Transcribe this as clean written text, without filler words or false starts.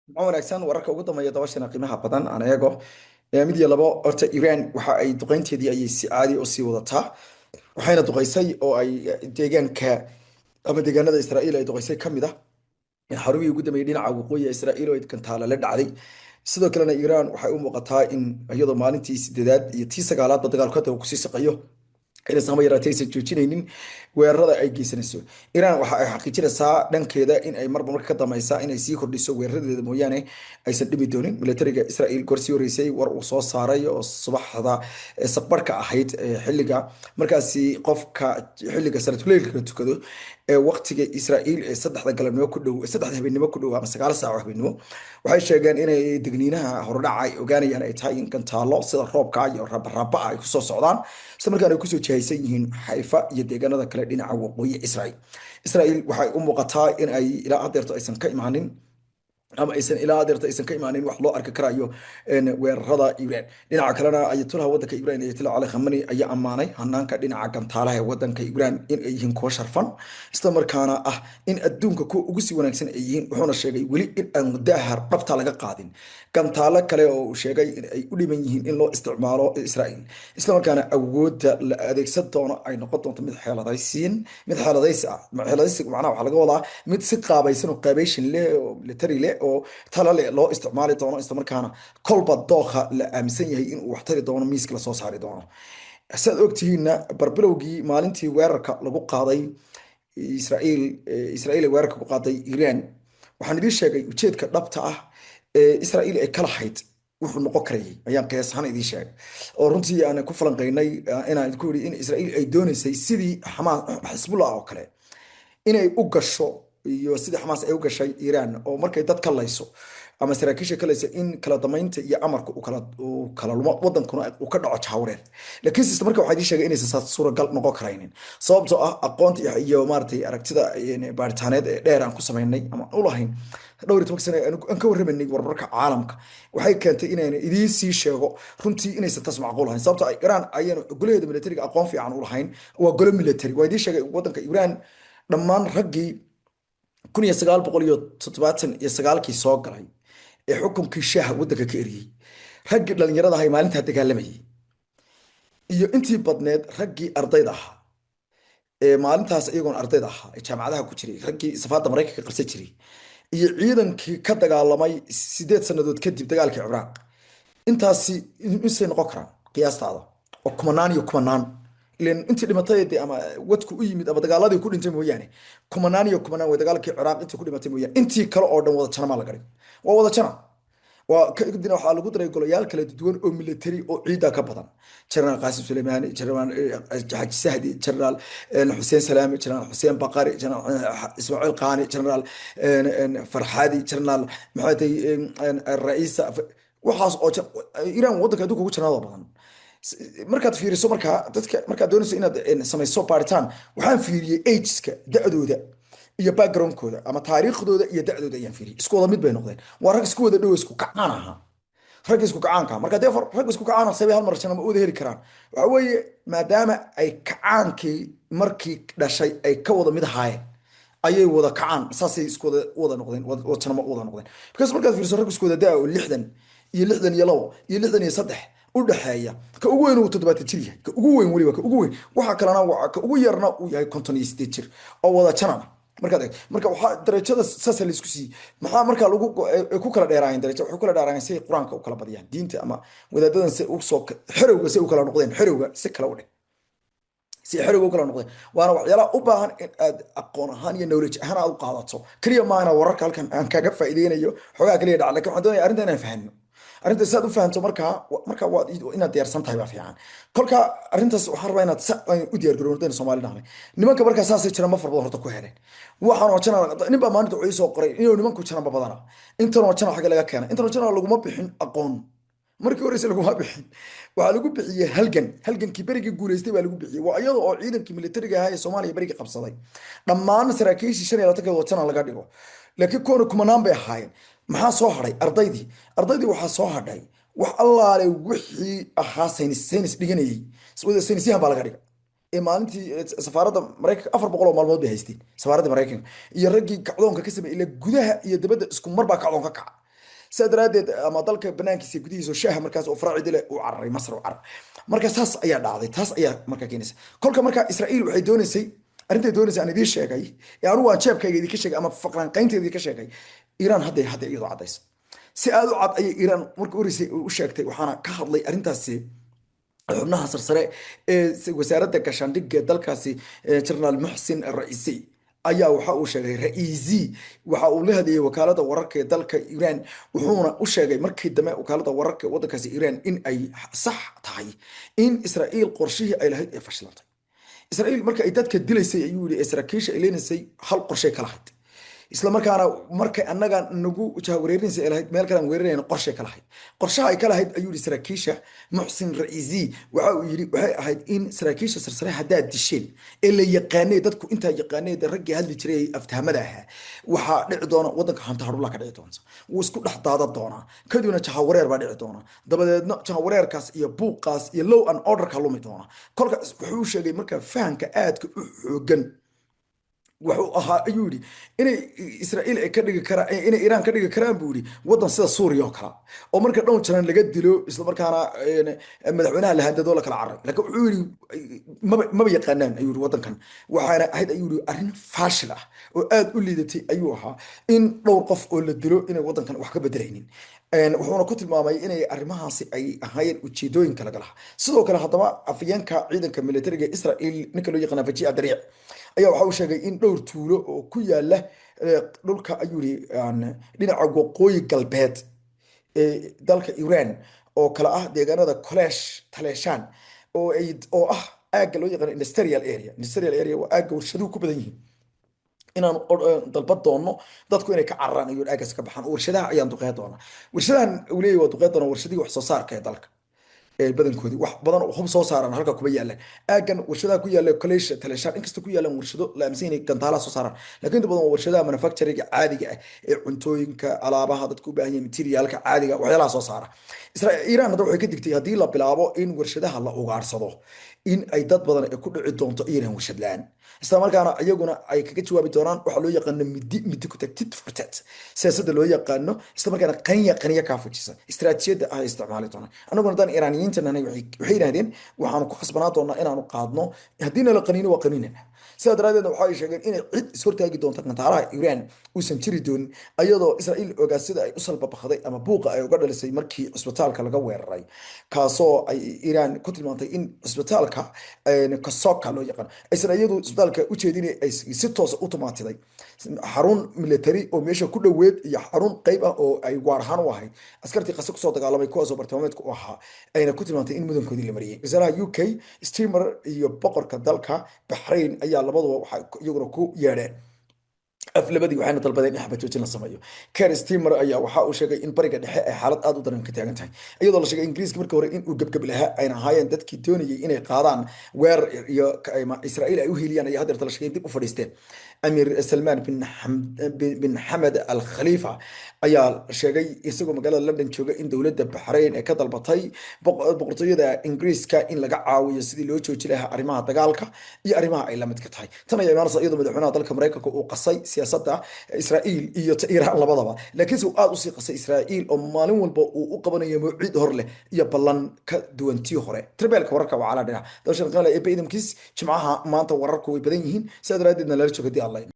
Maxaa wanaagsan wararka ugu dambeeya dabashana qiimaha badan aan eego. Mid iyo labo, horta Iran waxa ay duqeynteedii ayay si caadi u sii wadataa, waxayna duqeysay oo ay deegaanka ama deegaanada Israa'iil ay duqeysay ka mid ah xarumihii ugu dambeeyay dhinaca waqooyi ee Israa'iil oo ay gantaala la dhacday. Sidoo kalena Iran waxay u muuqataa in iyadoo maalintii sideedaad iyo tii sagaalaadba dagaalku hadda uu kusii shaqeeyo inaysan haba yaraatee aysan joojinaynin weerarada ay geysanayso. Iran waxa ay xaqiijinaysaa dhankeeda in ay marba marka ka dambaysa inay sii kordhiso weeraradeeda mooyaane aysan dhimi doonin. Militariga Israel goor sii horeysay war uu soo saaray oo subaxda saqbarka ahayd xilliga markaasi qofka xilliga salaatuleylka la tukado ee waqtiga Israel ee 3da galabnimo ku dhow, 3da habeenimo ku dhow ama 9 saac oo habeenimo, waxay sheegeen inay digniinaha hordhaca ay ogaanayaan ay tahay in gantaalo sida roobka iyo rabaraba ay kusoo socdaan, isla markaana ay kusoo jihaysan yihiin Xayfa iyo deegaanada kale dhinaca waqooyi Israel. Israel waxay u muuqataa in ay ilaa hadeerto aysan ka imaanin ama aysan ilaa adeerta aysan ka imaanin wax loo arki karayo weerarada Iran. Dhinaca kalena ayatollah wadanka Iran, Ayatollah Cali Khamenei, ayaa ammaanay hanaanka dhinaca gantaalaha ee wadanka Iran in ay yihiin kuwo sharfan, isla markaana ah in adduunka kuwa ugu sii wanaagsan ay yihiin. Wuxuuna sheegay weli in aan daahar dhabta laga qaadin gantaalo kale oo uu sheegay in ay u dhiman yihiin in loo isticmaalo Israel, isla markaana awoodda la adeegsan doono ay noqon doonto mid xeeladaysiin, mid xeeladaysi ah. Xeeladaysiga macnaha waxaa laga wadaa mid si qaabaysan oo qaabaysan leh oo military leh oo tala leh loo isticmaali doono, isla markaana kolba dooqa la aaminsan yahay in uu waxtari doono miiska lasoo saari doono. Siaad ogtihiinna, barbilowgii maalintii weerarka lagu qaaday Israa'iil, Israa'iil ay weerarka ku qaaday Iran, waxaan idiin sheegay ujeedka dhabta ah ee Israa'iil ay ka lahayd wuxuu noqon karayay ayaan qiyaas ahaan idiin sheegay, oo runtii aan ku falanqaynay inaan ku yidhi in Israa'iil ay doonaysay sidii Xamaas, Xisbullah oo kale inay u gasho iyo sidii Xamaas ay u gashay Iiraan, oo markay dad ka layso ama saraakiisha ka layso in kala damaynta iyo amarka uu kala lumo, wadankuna uu ka dhaco jahwareer. Laakiin siste marka waxaa idiin sheegay inaysan saas suuragal noqon karaynin, sababtoo ah aqoonta iyo maaragtay aragtida baaritaaneed ee dheer aan ku samaynay ama aan u lahayn dhowr iyo tobanka sane aan ka warramanay wararka caalamka waxay keentay inaan idiin sii sheego runtii inaysan taas macquul ahayn, sababtoo ah Iiraan ayaan golaheeda militariga aqoon fiican u lahayn. Waa golo military, waa idiin sheegay. Wadanka Iiraan dhammaan raggii 1979-kii soo galay ee xukunkii shaaha waddanka ka eriyey, raggii dhalinyarada ahaa ee maalintaa dagaalamayay iyo intii badneed raggii ardayda ahaa ee maalintaas iyagoon ardayda ahaa ee jaamacadaha ku jiray, raggii safaadda Maraykanka qabsan jiray iyo ciidankii ka dagaalamay 8 sannadood kadib dagaalkii Ciraaq, intaasi insay noqon karaan qiyaastaada oo kumanaan iyo kumanaan. Ileen intii dhimatay dee ama wadku u yimid ama dagaaladii ku dhintay mooyaane, kumanaan iyo kumanaan way dagaalkii Ciraaq intii ku dhimatay mooyaane, intii kale oo dhan wada jana maa laga dhigay, waa wada jana. Waa kadibna waxaa lagu daray golayaal kala duwan oo military oo ciida ka badan: Generaal Qaasim Suleymaani, Generaal Xaji Sahdi, Generaal Xuseen Salaami, Generaal Xuseen Baqari, Generaal Ismaaciil Qaani, Generaal Farxaadi, Generaal maxaa tahay Ra'iisa. Waxaas oo Iiraan waddanka adduunka ugu janaada badan markaad fiiriso. Markaa dadka markaad doonayso inaad samayso baaritaan, waxaan fiiriyey ageska, da'dooda iyo backgroundkooda ama taariikhdooda iyo da'dooda ayaan fiiriyey. Isku wada mid bay noqdeen. Waa rag isku wada dhow, isku kacaan ahaa, rag isku kacaanka. Marka dee rag isku kacaan sabay hal mar jana ma wada heli karaan? Waxa weeye maadaama ay kacaankii markii dhashay ay ka wada mid ahaayeen ayay wada kacaan, saasay isku wada noqdeen, wada janamo wada noqdeen. Because markaad fiiriso rag isku wada daa oo 60 iyo 62 iyo 63 u dhaxeeya, ka ugu weyn uu 70 jir yahay, ka ugu weyn weliba, ka ugu weyn waxa kalena waa ka ugu yarna uu yahay 58 jir oo wada janana. Markaad eegto marka waxaa darajada saasa la isku siiyey. Maxaa markaa lagu ay ku kala dheeraayeen darajo? Waxay ku kala dheeraayeen si ay Qur-aanka u kala badiyaan, diinta ama wadaadadan si usoo xerowga si u kala noqdeen, xerowga si kale u dhig, si xerowga u kala noqdeen. Waana waxyaalaha u baahan in aad aqoon ahaan iyo knowledge ahaan aad u qaadato. Keliya maana wararka halkan aan kaaga faa'iideynayo xogaa kaliya dhaca, lakin waxaan doonaya arrinta inaan fahanno. Arrinta si aad u fahanto markaa waad inaad diyaarsan tahay baa fiican. Kolka arrintaas waxaan rabaa inaad sa u diyaar garowno hadaynu Soomaali nahnay. Nimanka markaa saasay jiraan ma far badan horta ku heleen. Waxaan oo jana nin baa maalinta wuxuu ii soo qoray inuu nimanku janaba badana, intanoo jana xagga laga keenay, intanoo jana laguma bixin aqoon. Markii horeyse laguma bixin, waxaa lagu bixiyey halgan. Halgankii berigii guuleystay baa lagu bixiyey. Waa iyada oo ciidankii militariga ahaa ee Soomaaliya berigii qabsaday dhammaan saraakiishii 25-keed wajana laga dhigo, laakiin kuwana kumanaan bay ahaayeen. Maxaa soo hadhay? Ardaydii waxaa soo hadhay wax allaale wixii ahaa saynis dhiganayay, wada saynisyahan baa laga dhigay. Ee maalintii safaaradda Maraykanka 400 oo maalmood bay haysteen safaaradda Maraykanka iyo raggii kacdoonka ka sameeyey, ila gudaha iyo dibadda isku mar baa kacdoon ka kaca. Sidaa daraaddeed ama dalka banaankiisa gudihiisa shaaha markaas oo faraacidi leh uu cararay, Masar u cararay. Marka saas ayaa dhacday, taas ayaa marka keenaysa. Kolka marka Israa'iil waxay doonaysay, arrintay doonaysa aan idiin sheegay ee anugu aan jeebkayga idinka sheegay ama faqranqaynteeda idinka sheegay, Iiraan hadda iyadoo caddaysa, si aada u cad ayay Iiraan marka horeysay u sheegtay. Waxaana ka hadlay arrintaasi xubnaha sarsare ee wasaaradda gaashaandhigga dalkaasi. Jenaraal Muxsin Ra'iisi ayaa waxa uu sheegay, Ra'iisi waxa uu la hadlayay wakaalada wararka ee dalka Iiraan, wuxuuna u sheegay markii dambe wakaalada wararka ee waddankaasi Iiraan in ay sax tahay in Israa'iil qorshihii ay lahayd ay fashilantay. Israa'iil marka ay dadka dilaysay, ayuu yidhi, ee saraakiisha ay leenaysay, hal qorshay ka lahayd, isla markaana markay annaga nagu jahawareerinaysa ay lahayd meel kale aan weerarayna, qorshay ka lahayd. Qorshaha ay ka lahayd, ayuu yidhi saraakiisha Muxsin Ra'iisi, waxa uu yidhi waxay ahayd in saraakiisha sarsare haddaad disheen ee la yaqaanay, dadku intaa yaqaanay, dee raggii hadli jiray ee aftahamada ahaa, waxaa dhici doona waddanka hanta hadhula ka dhici doonta, wuu isku dhex daadan doonaa, kadibna jahawareer baa dhici doona, dabadeedna jahawareerkaas iyo buuqaas iyo law and orderka lumi doona. Kolka wuxuu sheegay marka fahamka aadka u xoogan wuxuu ahaa, ayuu yidhi, inay Israa'iil ay ka dhigi karaan, inay Iiraan ka dhigi karaan, buu yidhi, waddan sida Suuriya oo kale oo marka dhowr jaran laga dilo, isla markaana madaxweynaha la handado, la kala cararay. Laakiin wuxuu yidhi maba yaqaanaan, ayuu yidhi, waddankan. Waxaana ahayd, ayuu yidhi, arrin faashil ah oo aad u liidatay ayuu ahaa in dhowr qof oo la dilo inay waddankan wax ka bedelaynin. Wuxuuna ku tilmaamay inay arrimahaasi ay ahaayeen ujeedooyinka laga lahaa. Sidoo kale haddaba afayeenka ciidanka militariga Israel, ninka loo yaqaana Faji'a Dariic, ayaa waxa uu sheegay in dhowr tuulo oo ku yaala dhulka, ayuu yidhi, dhinaca waqooyi galbeed ee dalka Iran oo kale ah deegaanada Kolesh Taleeshan oo ay oo ah aagga loo yaqaano industrial area. Industrial area waa aagga warshaduhu ku badan yihiin, inaan dalbad doono dadku inay ka cararaan iyo aaggaas ka baxaan oo warshadaha ayaan duqeyn doonaa. Warshadahan uu leeyahay waa duqeyn doonaa warshadihii wax soo saarka ee dalka ee badankoodii wax badan oo hub soo saaran halka kuma yaalaan. Aaggan warshadaha ku yaala Koleesha Taleeshaan, inkasta ku yaalaan warshado la aaminsan inay gantaalaha soo saaraan, laakiin inta badan waa warshadaha manufacturing caadiga ah ee cuntooyinka, alaabaha dadku u baahan yihiin, materialka caadiga, waxyaalaha soo saara. Iiraan hadda waxay ka digtay haddii la bilaabo in warshadaha la ugaarsado in ay dad badan ay ku dhici doonto Iiraan warshad la'aan, isla markaana iyaguna ay kaga jawaabi doonaan waxa loo yaqaano midi midi ku tag, tit for tat siyaasadda loo yaqaano, isla markaana qaniya qaniya kaa fujisa istiraatiijiyadda ay isticmaali doonaan. Annaguna haddaan Iiraaniyiinta nahay, waxay yidhahdeen waxaanu ku khasbanaa doonaa inaanu qaadno, haddiina la qaniino waa qaniinana. Sidaa daraaddeedna waxay sheegeen inay cid ishortaagi doonto gantaalaha Iiraan uusan jiri doonin, ayadoo Israa'iil ogaa sida ay u salbabakday ama buuqa ay uga dhalisay markii cusbitaalka laga weeraray, kaasoo ay Iiraan ku tilmaantay in cusbitaalka Kasoka loo yaqaan aysan iyadu cusbitaalka u jeedin, ay si toosa u tumaatiday xarun military oo meesha ku dhoweed iyo xarun qeyb ah oo ay waar ahaan u ahayd askartii Qase kusoo dagaalamay, kuwaasoo bartilmaameedka u ahaa, ayna ku tilmaantay in mudankoodii la mariyey. Wasaaraha UK Starmer iyo boqorka dalka Baxrain ayaa labaduba waxay iyaguna ku yeedheen af labadii, waxayna dalbadeen in xabad joojin la sameeyo. Keir Starmer ayaa waxa uu sheegay in Bariga Dhexe ay xaalad aad u daran ka taagan tahay, iyadoo la sheegay Ingiriiska markii hore in uu gebgeb lahaa ayna ahaayeen dadkii doonayay inay qaadaan weerar iyo Israa'iil ay u heliyaan, ayaa haddeerta la sheegay dib u fadhiisteen. Amiir Salmaan bin Xamed Al Khalifa ayaa sheegay isagoo magaalada London jooga in dowladda Baxrayn ay ka dalbatay boqortooyada Ingiriiska in laga caawiyo sidii loo jooji lahaa arrimaha dagaalka iyo arrimaha ay la midka tahay. Tan ayaa imaanaysa iyadoo madaxweynaha dalka Maraykanka uu qasay siyaasadda Israa'iil iyo ta Iiraan labadaba, laakiinse uu aad usii qasay Israa'iil oo maalin walba uu u qabanayo mawciid hor leh iyo ballan ka duwan tii hore. Tribeelka wararka waa calaa dhinac dabashan qale ee idamkiis. Jimcaha maanta wararku way badan yihiin, sidaa daraaddeedna lala joogo hadii Alla.